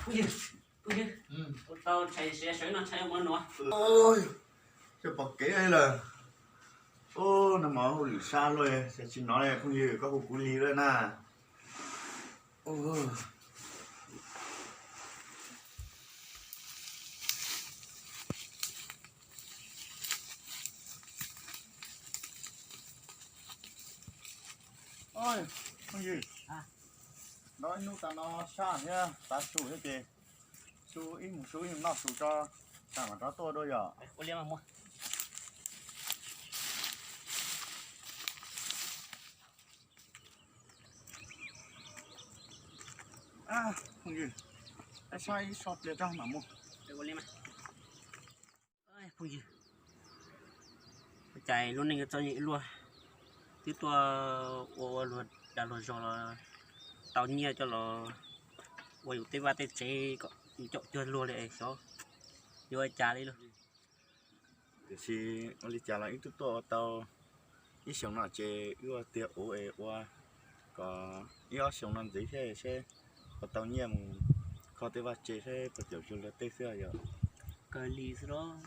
Phooj ywg, phooj ywg, ua tau tshais siav sawv no tshais ua nuav. Coj pom kev lawm. Nag hmo hauj lwm sab luaj, tsis hnov li phooj ywg, koj hu kuv li lawm na. Phooj ywg, no ib hnub tas no sab thiab tav su thiab ces su ib mus su ib mus noj su tso, tas mam rov tuaj dua yom. Phooj ywg, sab ib so pliag tso mam mus. Phooj ywg, ua cas lub neej txom nyem luaj, twb tuaj ua ua luag dag luag zog los tau nyiaj coj los ua yus tej vaj tej tsev kom caum cuag luag li xyov yuav ua cas li lauj. Tiam sis ua li cas los wb twb tuaj ua tau ib xyoos no ces wb ua tiag ua es ua kom ib ob xyoos no ntxiv thiab seb puas tau nyiaj mus kho tej vaj tse seb puas caum cuag luag tej xwb yom. Kawg li xwb los.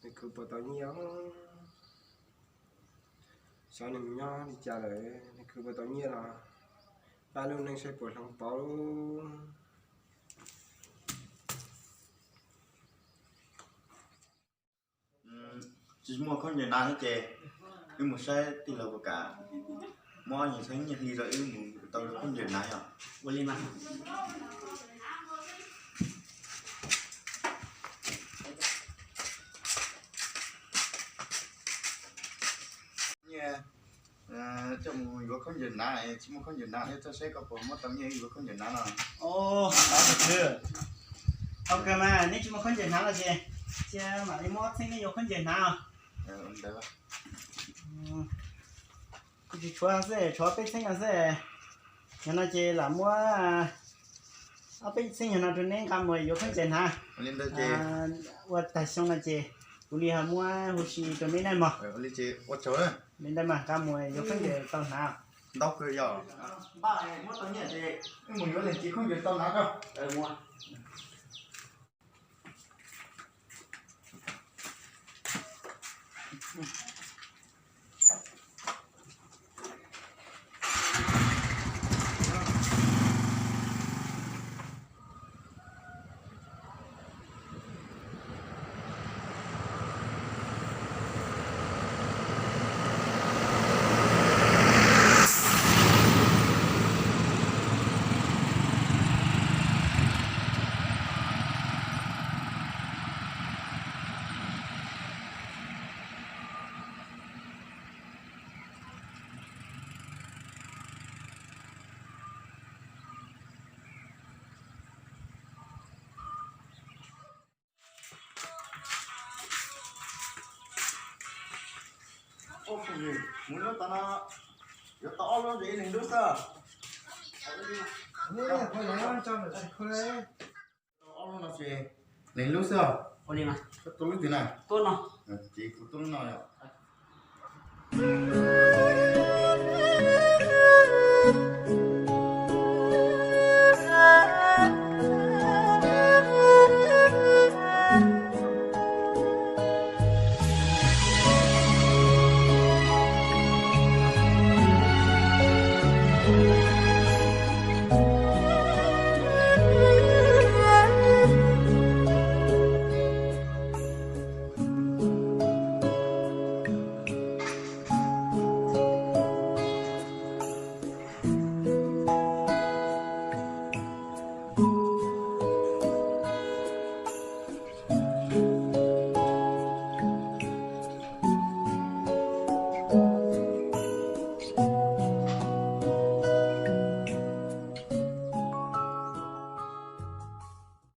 Nws khwv puas tau nyiaj os? Xyov nws mus nyob li cas lawm, nws khwv puas tau nyiaj los pab lub neej saib puas hloov pauv. Tsis muaj khaub ncaws na thiab ces wb mus saib tij laug puas kam Muab nyias txheeb nyias hli rau wb mus tau khaub ncaws hnav yom. Ua li mas. Nyias coj mus yuav khaub ncaws hnav, tsis muaj khaub ncaws hnav, neb txhob saib koj puas muab tau nyiaj yuav khaub ncaws hnav no. Tus tswv, tau kawg mas neb tsis muaj khaub ncaws hnav no ces cia mam li muab txheeb neb yuav khaub ncaws hnav. Kuv tsis tshuav xwb, tshuav peb txheeb no xwb. Yog no ces lam muab ob peb txheeb yog no rau neb nqa mus yuav khaub ncaws hnav. Ua tag xyoo no ces kuv li ho muab huv si rau neb nawb mog. Li ntawd mas nqa mus yuav khaub ncaws tau hnav. Ntau kawg yog. Npaj muab tau nyiaj ces wb mus yuav leej txiv khaub ncaws tau hnav koj. Mus lub tod no, yuav tau ob lub ces ib leeg lub xwb. Tau ob lub no ces leeg lub xwb. Ua li mas. Koj tua lub twg na? Tua no. Ces kuv tua lub no yom.